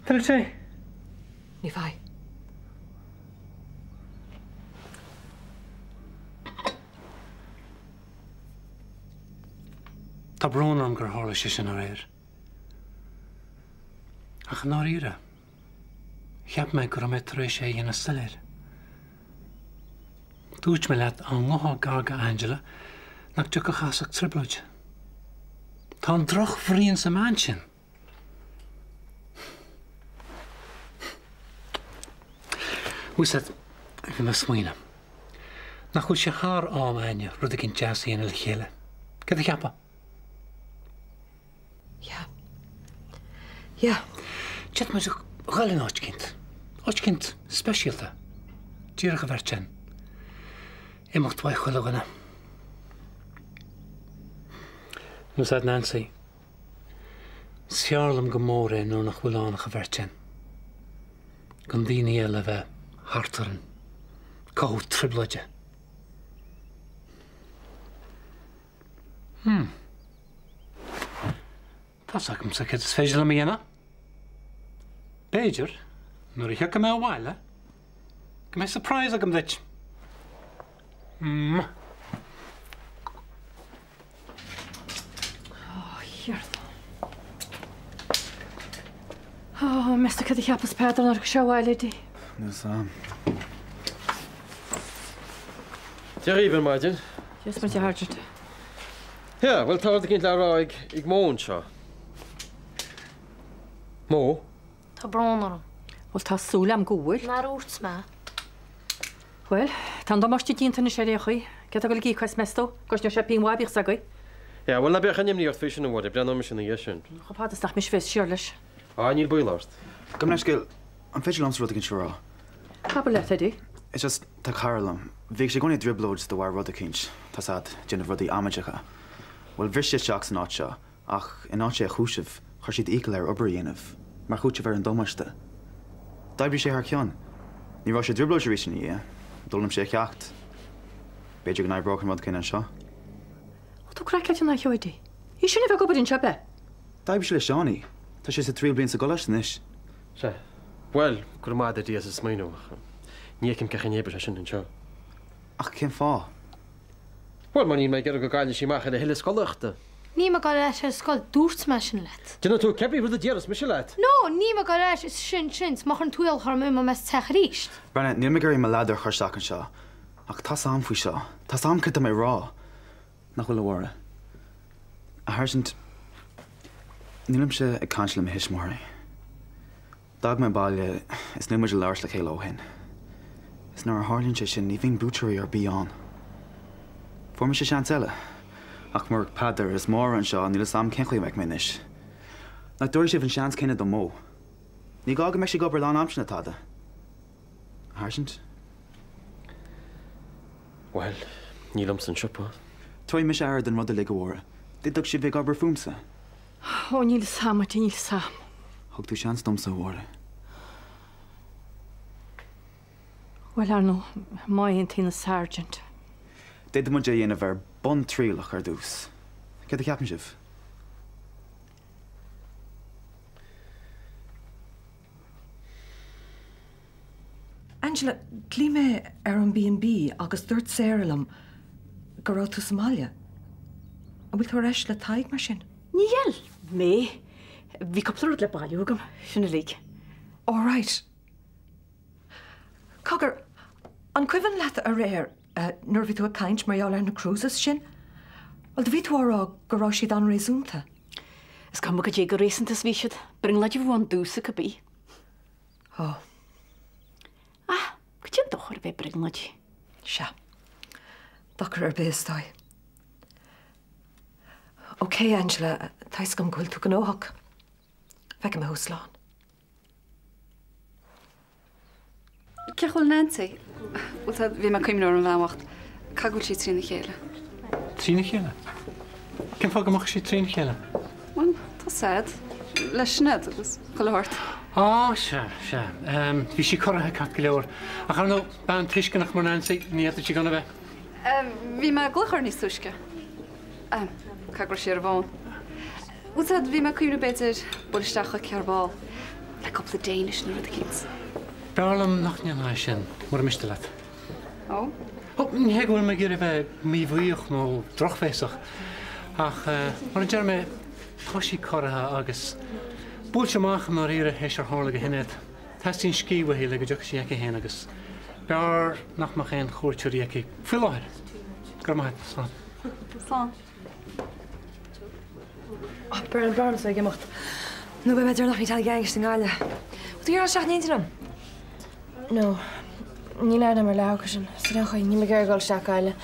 Tuilleadh tae? Ní bheidh. Tá brón orm gur tharla sé sin aréir. Ach i ndáiríre, cheap mé go raibh mé tar éis é a dhéanamh soiléir. Dúirt mé leat dá ngabhfá gar do Angela nach dtiocfadh as ach trioblóid. Tá an drochbhrí ins an mbean sin. Bhfuil 's agat, bhí mé ag smaoineamh. Nach bhfuil sé thar am a'inne rud éigin deas a dhéanamh le chéile? Céard a cheapfá? Yeah. Yeah. D'fhéadfadh muid a dhul in áit eicínt. Áit eicínt speisialta. Díreach an bheirt a'inn. Imeacht uaidh chuile dhuine. Bhfuil 's agat Nancy. Is fearr liom go mór é nuair nach bhfuil ann ach an bheirt a'inn. Gan daoine eile a bheith thart orainn. Cothú trioblóide. Hmm. Tá's agamsa céard is féidir liom a dhéanamh. B'fhéidir, nuair a thiocfaidh mé abhaile, go mbeidh surprise agam duit. Mwah. Ó, chéard? Ó, meas tú céard a cheapfas Peadar nuair a thiocfaidh sé abhaile, Eddie? Níl 's a'm. Dia dhaoibh ar maidin. Dia is Muire, a Sháirsint. Yeah, bhuel tá rud eicínt le rá ag ag Mo anseo. Mo? Tá brón orm. Bhuel, tá súil a'm go bhfuil. Nár dhúirt mé? Bhuel, tá an damáiste déanta anois ar aon chaoi. Cé atá ag dul ag íoc as, meas tú? Gosnóidh sé pingin mhaith, bíodh 's agaibh. Yeah, bhuel ná bíodh aon imní ort faoi sin, a Mháire, breathnóidh mise ina dhiaidh sin. Chomh fada is nach mise a bheas siar leis. Ah, níl baol ort. Gabh mo leithscéal, an féidir liomsa rud eicínt a rá? Abair leat, Eddie. It's just, tá cara liom. Bhíodh sé i gcónaí i dtrioblóid de bharr rud eicínt, tá's a'd, déanamh rudaí amaideacha. Bhuel, bhris sé isteach san áit seo, Ach in áit é a chúiseamh, chuir siad iachall air obair a dhéanamh, mar chúiteamh ar an damáiste. D'oibrigh sé thar cionn. Ní raibh sé i dtrioblóid arís ina dhiaidh. D'fhoghlaim sé a cheacht. B'fhéidir go n-oibreodh an rud céanna anseo. Ó, tá craiceáilte nach ea, Eddie. Í sin a bheith ag obair anseo, ab ea? D'oibrigh sé le Seánie. Tá sé sa tríú bliain sa gcoláiste anois. Sea. Bhuel, go raibh maith agat, Eddie, as an smaoineamh, ach ní fheicim cén chaoi a n-oibreodh sé sin anseo. Ach cén fáth? Bhuel, mar níl mé ag iarraidh go gcaillfidh sí amach ar a thuilleadh scolaíochta. Níl mé ag dul ar ais ar scoil, dúirt mé sin leat. Déanfaidh tú cibé rud a déarfas mise leat. No, níl mé ag dul ar ais, is sin sin, 's má chuireann tú iallach orm imeoidh mé as teach arís. Brenna, níl mé ag iarraidh mo ladar a chur isteach anseo, ach tá's a'm faoi seo. Tá's a'm céard tá mé a rá. Nach bhfuil, a Mháire? A Sháirsint, nílimse ag caint le mo thuismitheoirí. D'fhág mé an baile is níl muid ag labhairt le chéile ó shin. Is nuair a tharlaíonn sé sin ní bhíonn buaiteoirí ar bith ann. Fuair mise seans eile. Ach murach Peadar is Máire anseo níl 'fhios a'm cén chaoi a mbeadh mé anois. Nach dtabharfaidh sibh an seans céanna do Mo? Ní gá go mbeadh sí ag obair lán-aimseartha ná tada. A Sháirsint? Bhuel, ní liomsa an siopa. Tabharfaidh mise aire don rud uilig, a Mháire. D'fhéadfadh sí bheith ag obair fúmsa. Ó, níl 'fhios a'm, a níl 'fhios a'm. Thug tú seans domsa, a Mháire. Bhuel, ar ndóigh, má aontaíonn an Sergeant. D'fhéadfadh muid é a dhéanamh ar bonn trialach ar dtús. Céard a cheapann sibh? Angela, Ghlaoigh mé ar an B&B agus dúirt Sarah liom go raibh tú sa mbaile. An bhfuil tú ar ais le Tadhg mar sin? Níl mé. Bhí cúpla rud le bailiú agam, sin uilig. All right. Cogar, an cuimhin leat aréir nuair a bhí tú ag caint mar gheall ar na cruises sin? Bhuel, do bhí tú á rá go raibh siad an-réasúnta. Is cuma cad é chomh réasúnta is a bhí siad, brionglóid a bhí ann domhsa cibé. Ó. Ach, cad é an dochar a bheith ag brionglóidí? Sea. Dochar ar bith, is dóigh. Ok, Angela, tá 'fhios agam go bhfuil tú gnóthach. Feicfidh mé thú slán. Cén chaoi a bhfuil Nancy? Bhuel, tá, bhí mé ag cuimhneamh ar an bhean bhocht. Caithfidh go bhfuil sí trína chéile. Trína chéile? Cén fáth go mbeadh sí trína chéile? Bhuel, tá 's a'd. Le Sinéad agus chuile shórt. Á, sea, sea. Bhí sí corraithe ceart go leor. Ach ar ndóigh, bean tuisceanach mar Nancy, ní fhéadfadh sí gan a bheith. Bhí mé ag glaoch uirthi níos túisce. Caithfidh go raibh sí ar an bhfón. Bhuel, tá 's a'd, bhí mé ag cuimhneamh b'fhéidir bualadh isteach chuici ar ball. Le cúpla Danish nó rud eicínt. B'fhearr liom nach ndéanfá é sin, mura miste leat. Ó? Ó, ní hé go bhfuil mé ag iarraidh bheith míbhuíoch nó drochbhéasach, ach mar a deir mé, tá sí corraithe agus buailte amach i ndáiríre théis ar tharla do Shinéad. Teastaíonn scíth uaithi le go dtiocfaidh sí aici féin agus b'fhearr nach mbeadh aon chuairteoirí aici faoi láthair. Go raibh maith agat. Slán. Slán. Ó, Bernie, b'fhearr liomsa ag imeacht. Nó beidh mé deireanach ní teallaigh Aengus i nGaillimh. Bhfuil tú ag iarraidh isteach in éindí liom? No. Níl aithne agam ar leath acu sin. Is ar aon chaoi, níl mé ag iarraidh dul isteach Gaillimh.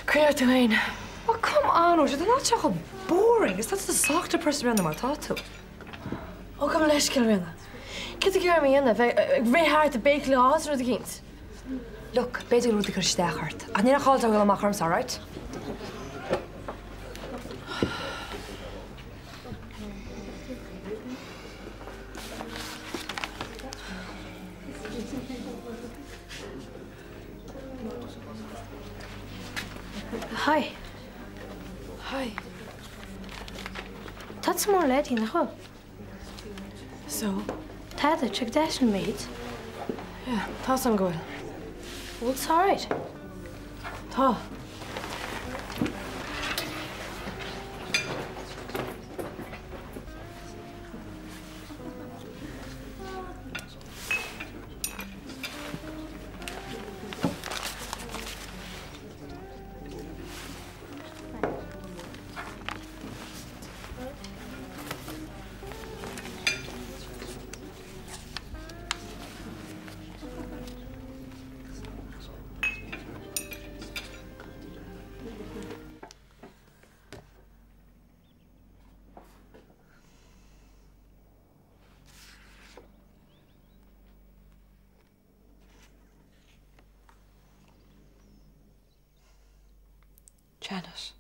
Cuimhnigh ort tú féin. Oh, come on, Róise, tá an áit seo chomh boring. Is tá tú sách depressed Ríona mar tá tú. Ó, gabh mo leithscéal, Ríona. Céard tá tú ag iarraidh orm a dhéanamh? Bheith ag rith thart ag béicíl le áthas nó rud eicínt? Look, b'fhéidir go bhfuil rud ag cur isteach ort, ach níl aon chall duit a dhul amach ormsa, alright? Hi. Hi. Tá tú mór le Eddie, nach bhfuil? So? Tada, tá sé go deas an méid. Yeah, tá 's agam go bhfuil. Bhfuil tú alright? Tá. Janet.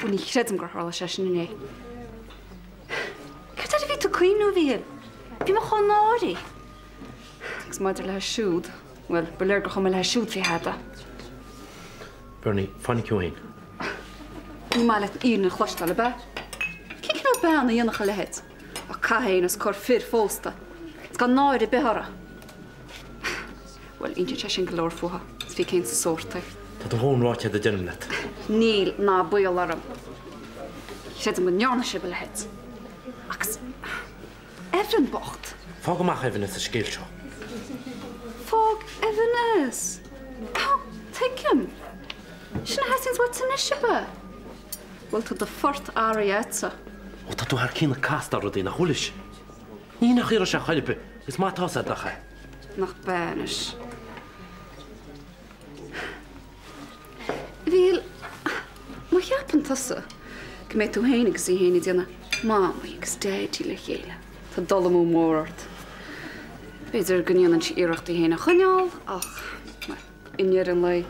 Ó ní chreidim gur tharla sé sin inné. Céard air a bhí tú ag cuimhniú, a Mhíchíl? Bhí mé chomh náirithe. Agus maidir léi siúd, bhuel, ba léir gur chuma léi siúd faoi thada. Bernie, fainic thú fhéin. Ní maith leat an fhírinne a chloisteáil, ab ea? Cén cineál bean a dhéanfadh a leithéid? Ach caith féin os comhair fir phósta. Is gan náire ar bith uirthi. Bhuel, insíonn sé sin go leor fúithi, is fiú cén sórt í. Tá do dhóthain ráite agat, deirim leat. Níl, ná baol orm. Ní chreidim go ndearna sibh a leithéid. Agus Evan bocht. Fág amach Evan as an scéal seo. Fág Evan as? Á, tuigim. Sin a theastaíonns uait anois, ab ea? Bhfuil tú do phort athraithe agatsa? Ó, tá tú thar cionn ag castáil rudaí, nach bhfuil 'fhios? Ní nach iarrfaidh sé chor ar bith, is maith atá 'fhios a'd nach ea? Nach b'ea anois. A Mhíchíl, má cheapann tusa go mbeidh tú féin agus í féin ag déanamh mamaí agus daidí le chéile, tá dul amú mór ort. B'fhéidir go ndéanann sí iarracht í féin a choinneáil ach, bhuel, i ndeireadh an lae,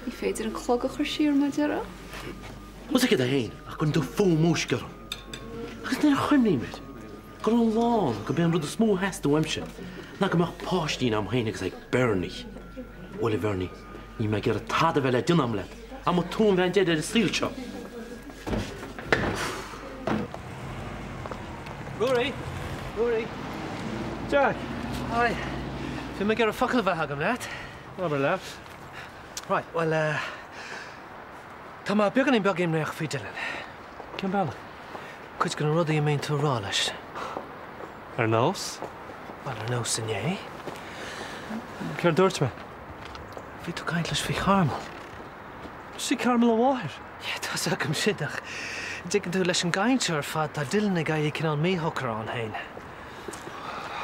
ní féidir an clog a chur siar, mar a déarfá. Bhfuil 'fhios agat féin ach go gcuireann tú fuath múisce orm. Agus nuair a chuimhním air, go raibh lá ann gurb é an rud is mó a theastaigh uaimse ná go mbeadh páistí a'm féin agus ag Bernie. Bhuel, a Bhernie, níl mé ag iarraidh tada a bheith le déanamh a'm leat, ach mba tú an bhean deiridh ar an saol seo. Ruairí! Ruairí! Jack! Hi. Bhí mé ag iarraidh focal a bheith agam leat. Abair leat. Right, bhuel, eh, tá mé beagáinín beag imníoch faoi Dylan. Cén bealach? Cuid de na rudaí a mbíonn tú a rá leis. Ar nós? Bhuel, ar nós inné. Céard dúirt mé? Bhí tú ag caint leis faoi Charmel. Sí Carmel a mháthair. Yeah, tá 's agam sin, ach dtuigeann tú, leis an gcaint seo ar fad, tá Dylan ag éirí cineál míshocair ann féin.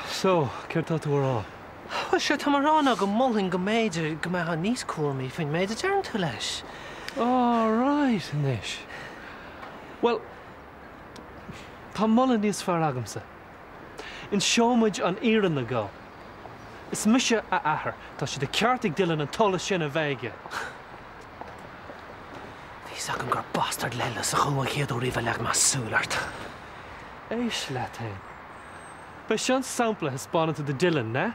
So, céard tá tú a rá? Bhuel, séard tá mé a rá ná go molfainn go mb'fhéidir go mbeifeá níos cúramaí faoin méid a deireann tú leis. Oh, right, anois. Bhuel, tá moladh níos fearr agamsa. Inseoidh muid an fhírinne dhó. Is mise a athair, tá sé de cheart ag Dylan an t-eolas sin a bheith aige. Bhí fhios agam gur bastard leithleasach thú an chéad uair riamh a leag mé súil ort. Éist leat fhéin. B'é seo an sampla a thaispeánann tú do Dylan, né?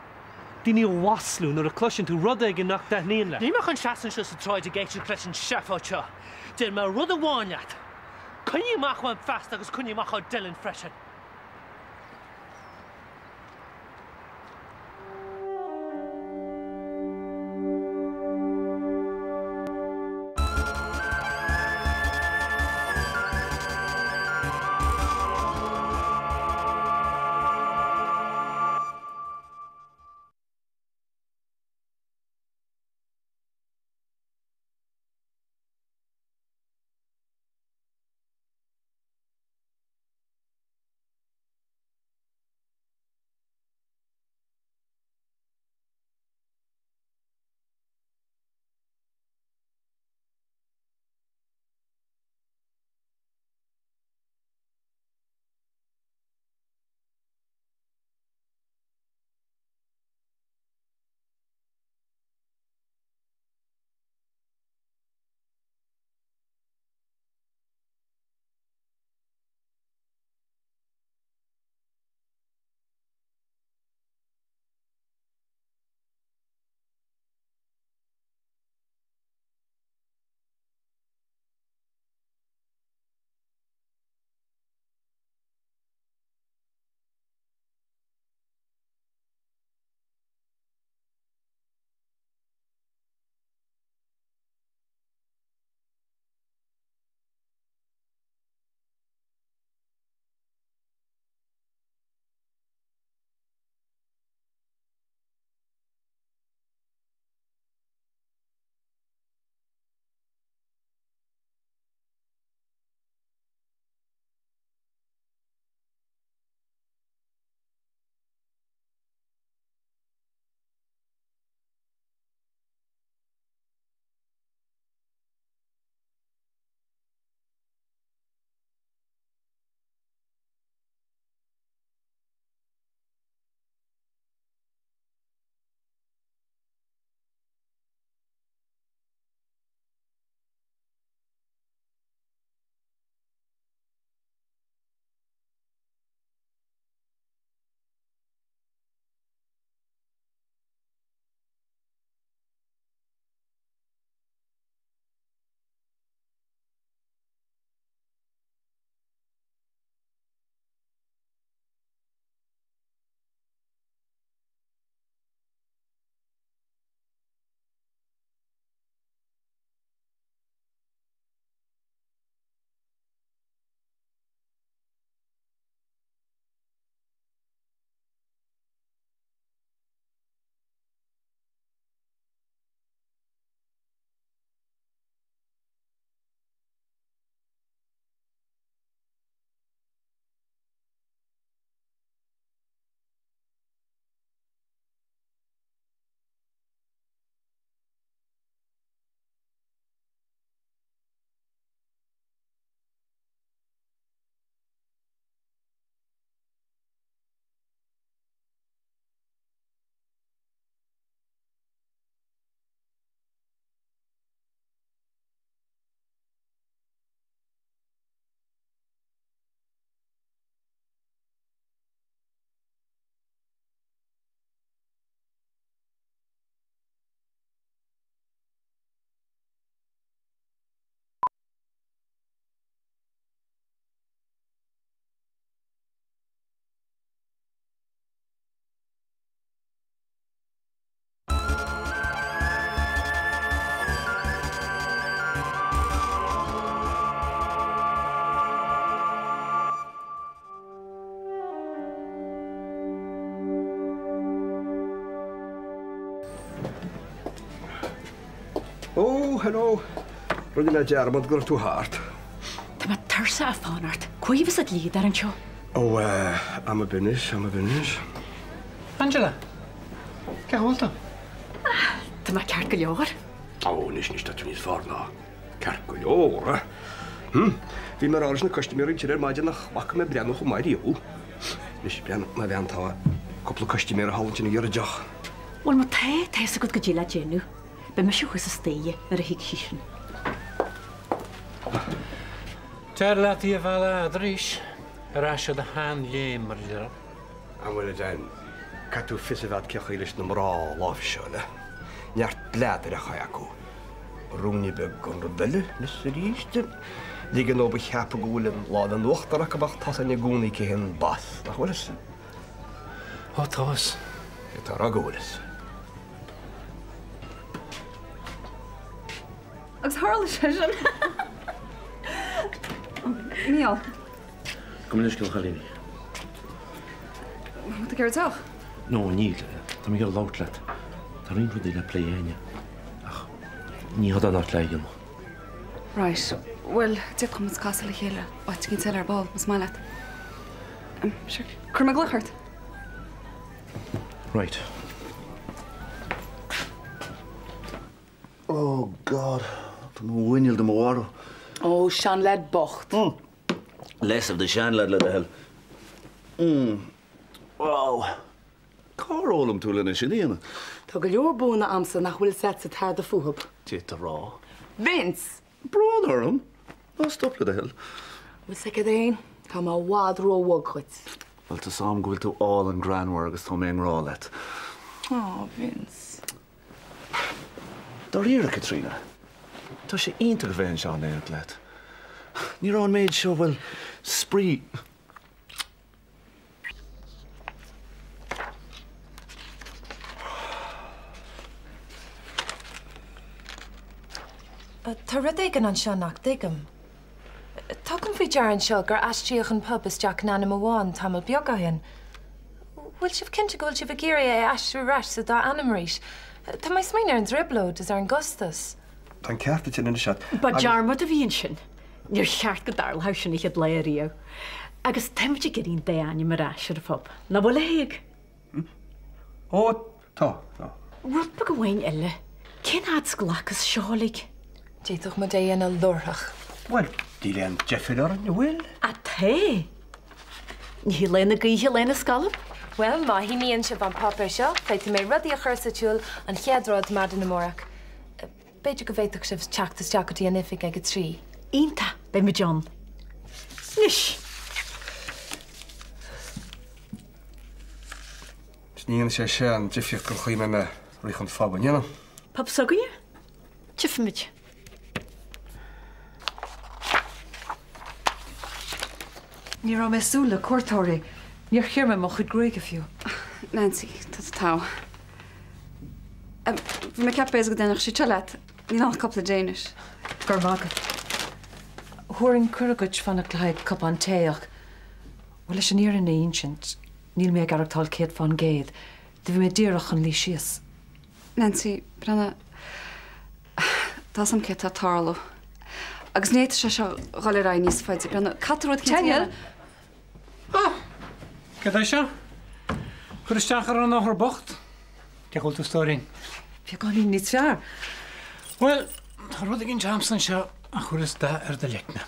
Daoine a mhaslú nuair a chloiseann tú rud éigin nach dtaitníonn leat. Níl mé chun seasamh anseo sa tsráid ag éisteacht leis an seafóid seo. Déarfaidh mé rud amháin leat. Coinnigh amach uaim feasta agus coinnigh amach ó Dylan freisin. Ó, hello. Rinne mé dearmad go raibh tú thart. Tá mé tuirseach ag fanacht. Cá bhfios an dlíodóir anseo? Ó, eh, am ar bith anois, am ar bith anois. Angela, cén chaoi a bhfuil tú? Ah, tá mé ceart go leor. Ó, anois, anois, tá tú níos fearr ná ceart go leor, eh? Hm? Bhí mé ag rá leis na custaiméirí ansin ar maidin nach bhfaca mé breathnú chomh maith riamh. Anois, breathnaigh, a bhean, tá cúpla custaiméir thall ansin ag iarraidh deoch. Bhuel, má tá, tá fhios agat goidé le déanamh. Beidh mise thuas sa staighre nuair a thig sí sin. D'éirigh leat í a mhealladh fhad arís, ar ais ar do sheanléim, mar a déarfá. An bhfuil, a Dan? Caithfidh tú fios a bheith agat cén chaoi leis na mná láimhe seo, le neart bladair a chaith acu. Ruainne beag den rud eile anois arís. Ligean dóibh a cheapadh go bhfuil an lámh in uachtar acu ach tá's againn i gcónaí cé hé an boss, nach bhfuil fhios? Ó tá fhios. Cé tá a rá go bhfuil fhios? Agus tharla sé sin. Mícheál. Gabh mo leithscéal a chailíní. Bhfuil tú ag iarraidh deoch? No, níl. Tá mé ag iarraidh labhairt leat. Tá roinnt rudaí le plé againne. Ach ní hé seo an áit le dhéanamh. Right. Bhuel, d'fhéadfadh muid casadh le chéile áit éicint eile ar ball, más maith leat. Sure. Cuirfidh mé glaoch ort. Right. Oh God, tá mo mhuineál do mo mharú. Ó, seanleaid bocht. Less of the seanleaid le do thoil. Mm. Wow. Cár fhoghlaim tú lena sin a dhéanamh? Tá go leor buanna a'msa nach bhfuil 'fhios a'dsa tada fúthub. D'fhéadfá a rá. Vince! Brón orm! Ná stop le do thoil. Bhfuil 'fhios a'd féin, tá mé i bhfad ró-bhog dhuit. Bhuel, tá's a'm go bhfuil tú álainn greannmhar agus tá mé i ngrá leat. Aw, Vince. Dáiríre, Caitríona, tá sé iontach a bheith anseo in éineacht leat. Ní raibh an méid seo, bhuel, spraoi. Tá rud éigin anseo nach dtuigim. Tugaim faoi deara anseo gur aistríodh an pub isteach in ainm amháin tamall beag ó shin. Bhfuil sibh cinnte go bhfuil sibh ag iarraidh é a aistriú ar ais sa dá ainm arís? Tá mé ag smaoineamh ar an dtrioblóid is ar an gcostas. Tá an ceart agat anois agat. Ba dearmad a bhí ansin. Níor cheart go dtarlódh sin an chéad lá ariamh. Agus táimid ag iarraidh an dá ainm ar ais ar an phub. Nach bhfuil a Thaidhg? Ó, tá, tá. Rud beag amháin eile, cén fhad is a ghlacfas seo uilig? D'fhéadfadh muid é a dhéanamh láithreach. Bhuel, níl aon deifir orainn, an bhfuil? Á tá! Ní hí lá na gaoithe lá na scolb. Bhuel, má shíníonn sibh an páipéar seo, féadfaidh mé rudaí a chur sa tsiúl an chéad rud maidin amárach. B'fhéidir go bhféadfadh sibh teacht isteach go dtí an oifig ag a 3. Iontach! Beidh muid ann. Anois! Ní dhéanann sé sin aon difríocht don chaoi a mbeidh mé ag rith chun phub, an ndéanann? Pub s'againne? Tchífimid. Ní raibh mé ag súil le cuairteoirí. Níor chíor mé mo chuid gruaige fiú. Nancy, tá tú togha. Bhí mé ag ceapadh b'fhéidir go dtaitneodh siad seo leat. Níl ann ach cúpla Danish. Go raibh maith agat. Thabharfainn cuireadh duit fanacht le haghaidh cupán tae ach, bhuel, leis an fhírinne a insint, níl mé ag aireachtáil 100%. Do bhí mé díreach chun luí síos. Nancy, breathnaigh, tá 'fhios a'm céard tá ag tarlú. Agus ní fhéadfadh sé seo dhul ar aghaidh níos faide. Breathnaigh, caithfidh tú rud éicint a Daniel! dhéanamh. Ah! Céard é seo? Cur isteach ar an othar bocht? Cén chaoi a bhfuil tú a stóirín? Beagáinín níos fearr. Bhuel, tá rud éigin a'msa anseo a chuirfeas dath ar do leicne.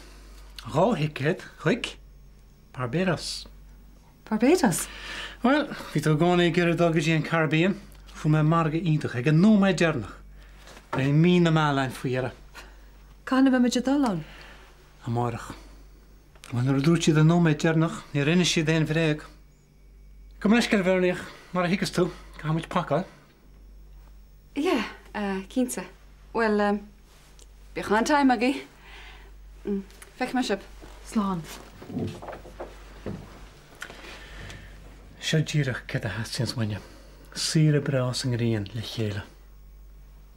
2 thicéad chuig Barbados. Barbados? Bhuel, bhí tú i gcónaí ag iarraidh dul go dtí an Caribbean. Fuair mé margadh iontach ag an nóiméad deireanach. Beidh mí na meala ann faoi dheireadh. Cathain a mbeidh muid ag dul ann? Amárach. Bhuel, nuair a dúirt siad an nóiméad deireanach, níor inis siad aon bhréag. Gabh mo leithscéal, a Bhernie, ach mar a thuigeas tú, caithfidh muid pacáil. Yeah, cinnte. Bhuel, bíodh an-time agaibh. Feicfidh mé sibh. Slán. Seo díreach céard a theastaíonns uainne. Saoire breá sa ngrian le chéile.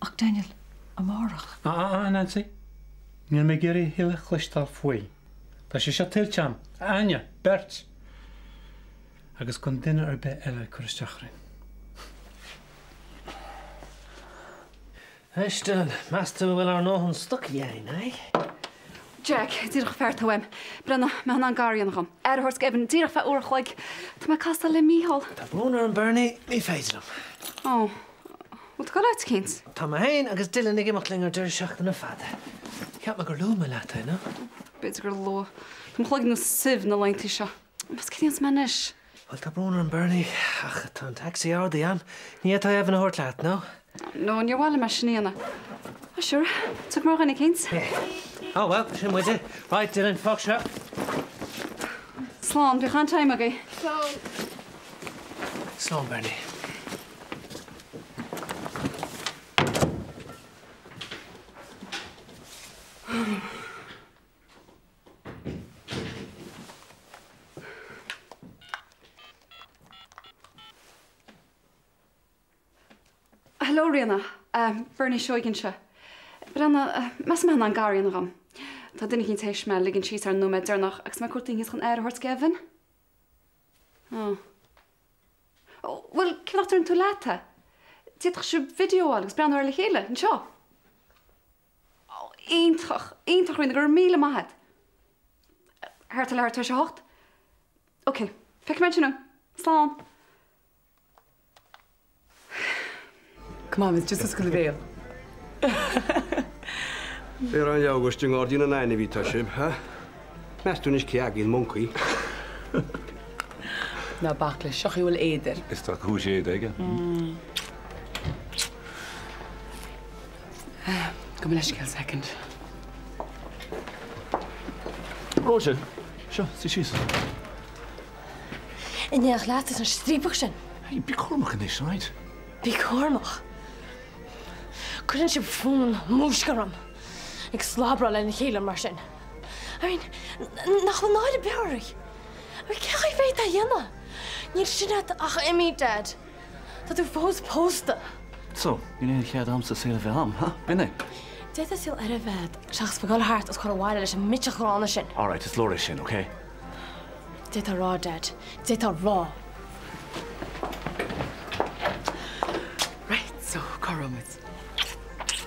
Ach Daniel, amárach. Ah, ah, ah, Nancy. Níl mé ag iarraidh a thuilleadh a chloisteáil faoi. Tá sé seo tuillte a'm. Againne, beirt! Agus gan duine ar bith eile ag cur isteach orainn. Éist, Dylan, meas tú an bhfuil ár ndóthain stocaí againn, eh? Jack, díreach fear atá uaim. Breathnaigh, mé in ann gar a dhéanamh dhom. Aire a thabhairt d'Evan díreach feadh uair a chloig. Tá mé ag castáil le Mícheál. Tá brón orm, Bernie, ní féidir liom. Ó, bhfuil tú ag dul áit eicínt? Tá mé féin agus Dylan ag imeacht linn ar deireadh seachtaine fada. Cheap mé gur luaigh mé leat é, no? B'fhéidir gur luath. Tá mo chloigeann ar nós sieve na laethanta seo. Meas cad a dhéanfas mé anois? Bhuel, tá brón orm Bernie, ach tá an taxi ardaithe a'm. Ní fhéadfá Evan a thabhairt leat, no? No, níor mhaith liom é sin a dhéanamh. Oh sure, tiocfaidh mé ar dhuine eicínt. Oh well, sin muide. Right, Dylan, fág seo. Slán, bíodh an-time agaibh. Slán. Slán, Bernie. Hello Ríona, Bernie Seoighe anseo. Breathnaigh, meas tú an mbeifeá in ann gar a dhéanamh dhom. Tá duine eicínt théis mé a ligean síos ar an nóiméad deireanach agus mé ag cuartú duine eicínt chun aire a thabhairt d'Evan. Oh. Bhuel, cén fáth nach dtabharann tú leat é? D'fhéadfadh sibh video a fháil agus breathnú air le chéile, anseo. Iontach! Iontach, Ríona, go raibh míle maith agat! Thart ar leathuair tar éis a hocht? Ok, feicfidh mé ansin thú. Slán! Come on, just oscail do bhéal. Féar an leabhar i ngairdín na n-ainmhí atá sibh, ha? Meas tú anois cé agaibh an moncaí? Ná bac leis, seo chaoi a bhfuil éad air. Is tá cúis éada aige. Gabh mo leithscéal second. Róise, seo, suigh síos. In éineacht leat is an striapach sin. Hey, bí cúramach anois, alright? Bí cúramach? Cuireann sibh fonn múisce orm ag slabráil lena chéile mar sin. I mean, nach bhfuil náire ar bith oraibh? I mean, cén chaoi a bhféadfá a dhéanamh? Níl sin agat ach imithe, Dad. Tá tú fós pósta. So, níl aon chead a'msa saol a bheith a'm, ha? B'in é. D'fhéadfá saol eile a bheith a'd seachas bheith ag dul thart is cur abhaile leis an mbitseach ghránna sin. Alright, is leor é sin, ok? D'fhéadfá a rá, Dad. D'fhéadfá a rá. Right, so, cá raibh muid?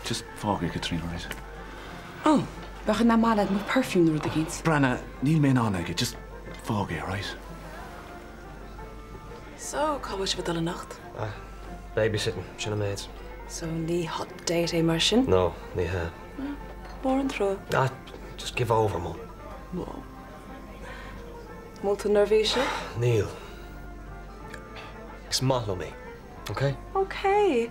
Just fág é, Caitríona, alright? Oh, bheadh mé maith le mo perfume nó rud eicínt. Breathnaigh, níl mé in ann aige, just fág é, alright? So, cá bhfuil sibh ag dul anocht? Ah, babysitting, sin an méid. So, ní hot date é mar sin? No, ní hea. Mór an trua. Ah, just give over, Mum. Mum. An bhfuil tú neirbhíseach? Níl. Is maith liom í, ok? Ok.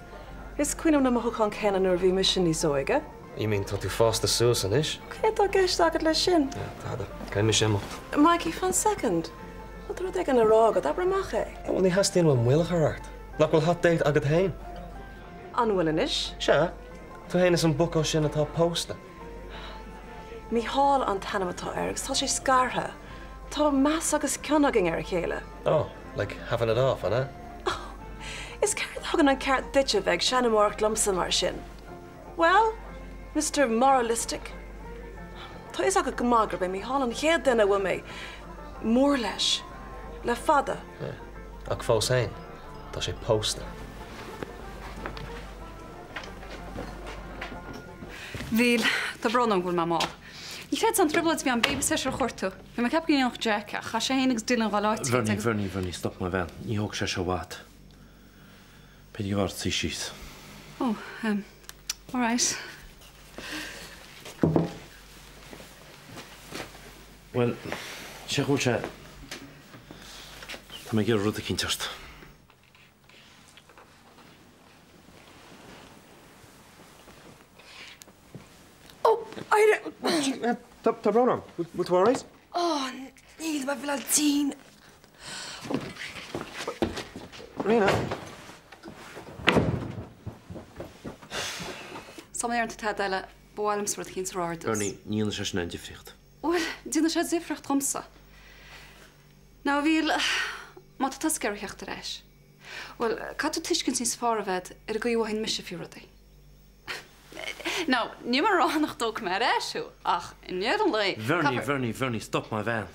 Is cuimhin liom na mothúcháin céanna nuair a bhí mise níos óige. You mean tá tú fásta suas anois? Céard atá i gceist agat leis sin? Tada. Caithfidh mise imeacht. Mikey, fan soicind. Má tá rud éigin le rá agat, abair amach é. Bhuel, ní theastaíonn uaim moill a chur ort. Nach bhfuil hot date agat féin? An bhfuil anois? Sea. Tú féin is an bucko sin atá pósta. Mícheál an t-ainm atá air agus tá sé scartha. Tá meas agus cion againn ar a chéile. Oh, like having it off, an ea? Oh, is céard a thugann an ceart duit a bheith ag seanmóireacht liomsa mar sin? Well, Mister Moralistic, tá a fhios agat go maith gurb é Mícheál an chéad duine a bhfuil mé mór leis le fada. Yeah, ach fós féin, tá sé pósta. Bhíl, tá brón orm go bhfuil mé mall. Ní chreidfeá an trioblóid a bhí ann babysitter a chuartú. Bhí mé ag ceapadh go ndéanfadh Jack é ach chaith sé féin agus Dylan dhul áit éicint Bernie, agus. Bernie, Bernie, stop mo bhean. Ní thógfaidh sé seo i bhfad. B'fhéidir go mb'fhearr suí síos. Oh, um, alright. Bhuel, sé go bhfuil sé. Tá mé ag iarraidh rud eicínt ort. Oh, éirigh! Tá brón orm. Bhfuil tú alright? Oh, níl, mé ag fuileáil tinn. Ríona. Sula ndeireann tú tada eile, ba mhaith liomsa rud eicínt a rá ar dtús. Bernie, ní dhéanfaidh sé sin aon difríocht. Bhuel, déanfaidh sé difríocht dhomsa. Now, a Mhíchíl, má tá tusa ag iarraidh theacht ar ais, bhuel, caithfidh tú tuiscint níos fearr a bheith agat ar an gcaoi a mhothaíonn mise faoi rudaí. Now, níl mé ag rá nach dtógfaidh mé ar ais thú, ach i ndeireadh an lae, Bernie, caithfear. Bernie, Bernie, stop mo bhean.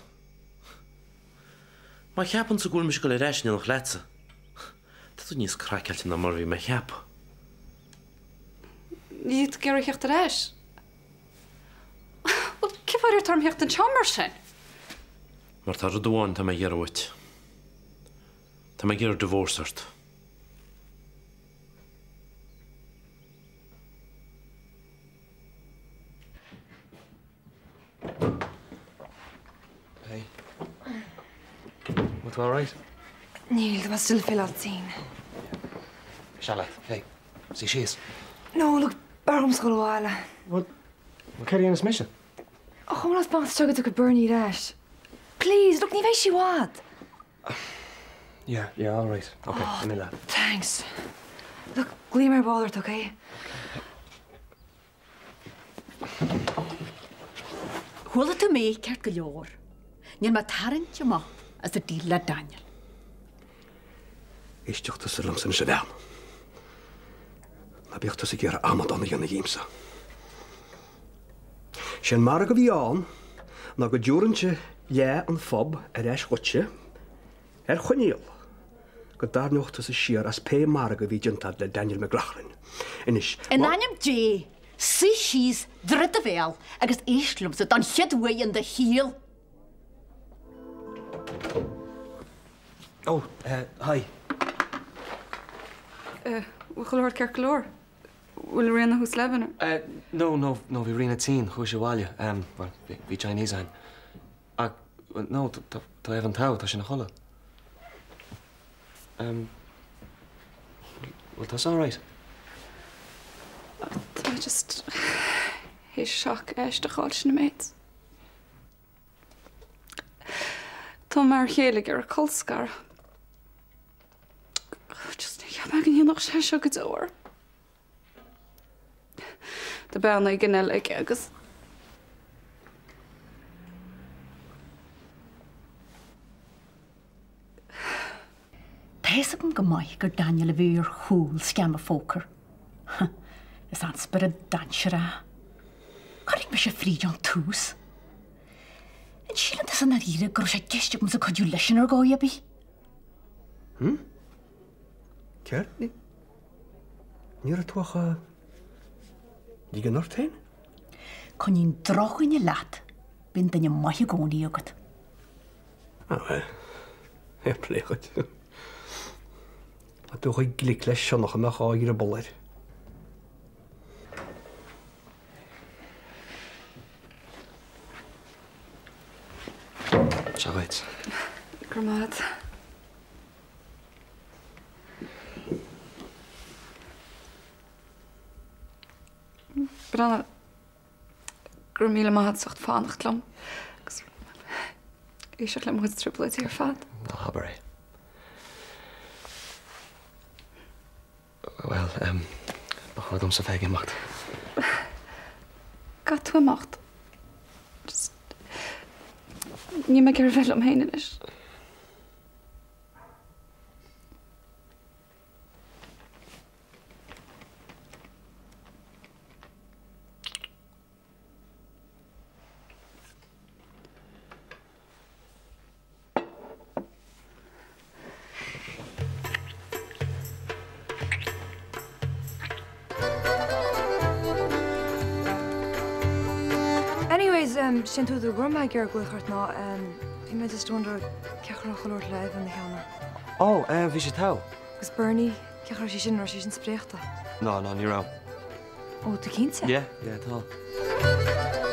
Má cheapann tú go bhfuil mise ag dul ar ais in éineacht leatsa, tá tú níos craiceáilte ná mar a bhí mé a cheapadh. Níl tú ag iarraidh theacht ar ais? Bhuel, cén fáth ar iarr tú orm theacht anseo mar sin? Mar tá rud amháin atá mé ag iarraidh uait. Tá mé ag iarraidh divorce ort. Tú all right? Níl, tá mé still fill tinn. Sea leat, hey, suigh síos. No, look, b'fhearr dhomsa dhul abhaile. Well, céard a dhéanfas mise? Ó, chomh maith le fanacht go dtiocfaidh Bernie ar ais. Please, look, ní bheidh sí i bhfad. Yeah, yeah, all right. Okay, oh, imigh leat. Thanks. Look, glaofaidh mé ar ball ort, okay? Chuala tú mé ceart go leor. Níl mé ag tarraingt amach as an deal le Daniel. Éisteacht tusa liomsa anois a bhean. Ná bíodh tusa ag iarraidh amadán a dhéanamh dhíomsa. Sé an margadh a bhí ann ná go dtabharfainnse leath an phub ar ais dhuitse ar choinníoll go dtarraingeodh tusa siar as pé margadh a bhí déanta agat le Daniel McLaughlin. Anois, In ainm Dé, suigh síos, druid do bhéal agus éist liomsa don chéad uair in do shaol! Oh, eh, hi. Eh, bhfuil chuile shórt ceart go leor? Bhfuil Ríona thuas le Evan? Eh, no, no, no, bhí Ríona tinn, chuaigh sí abhaile. Em, well, bhí, bhí Chinese againn. Ach, well, no, tá, tá Evan togha, tá sé ina chodladh. Em, bhfuil tusa alright? Tá mé just théis shock aisteach a fháil sin an méid. Tá m'fhear chéile ag iarraidh colscaradh. Just ní cheap mé go ndéanfadh sé seo go deo orm. Tá bean éigin eile aige agus. Tá fhios agam go maith gur Daniel a bhí ar chúl scéime phócair. Is an-spiorad dainséarach é. Chonaic mise fríd ón tús. An síleann tusa i ndáiríre go raibh sé i gceist agamsa cuidiú leisean ar dhóigh ar bith? Hm? Céard? Ní ní raibh tú ach ag ligean ort féin? Coinníonn drochdhuine leat, bíonn duine maith i gcónaí agat. Ah bhuel, fair play dhuit. Tá tú chomh glic le sionnach a mbeadh dhá dhrioball air. Seo dhuit. Go raibh maith agat. Breathnaigh, go raibh míle maith agat as ucht fanacht liom agus éisteacht le mo chuid trioblóidí ar fad. Ná habair é. Bhuel, em, ba chóir domsa bheith ag imeacht. Caithfidh tú imeacht. Just, níl mé ag iarraidh bheith liom féin anois. Anyways, um, sin tú go raibh mé ag iarraidh glaoch ort ná um, bhí mé just wonder cén chaoi a raibh chuile shórt le Evan cheana. Oh, eh, bhí sé togha. Agus Bernie, cén chaoi a raibh sí sin, raibh sí sin spréachta? No, no, ní raibh. Ó, tú cinnte? Yeah, yeah, tá.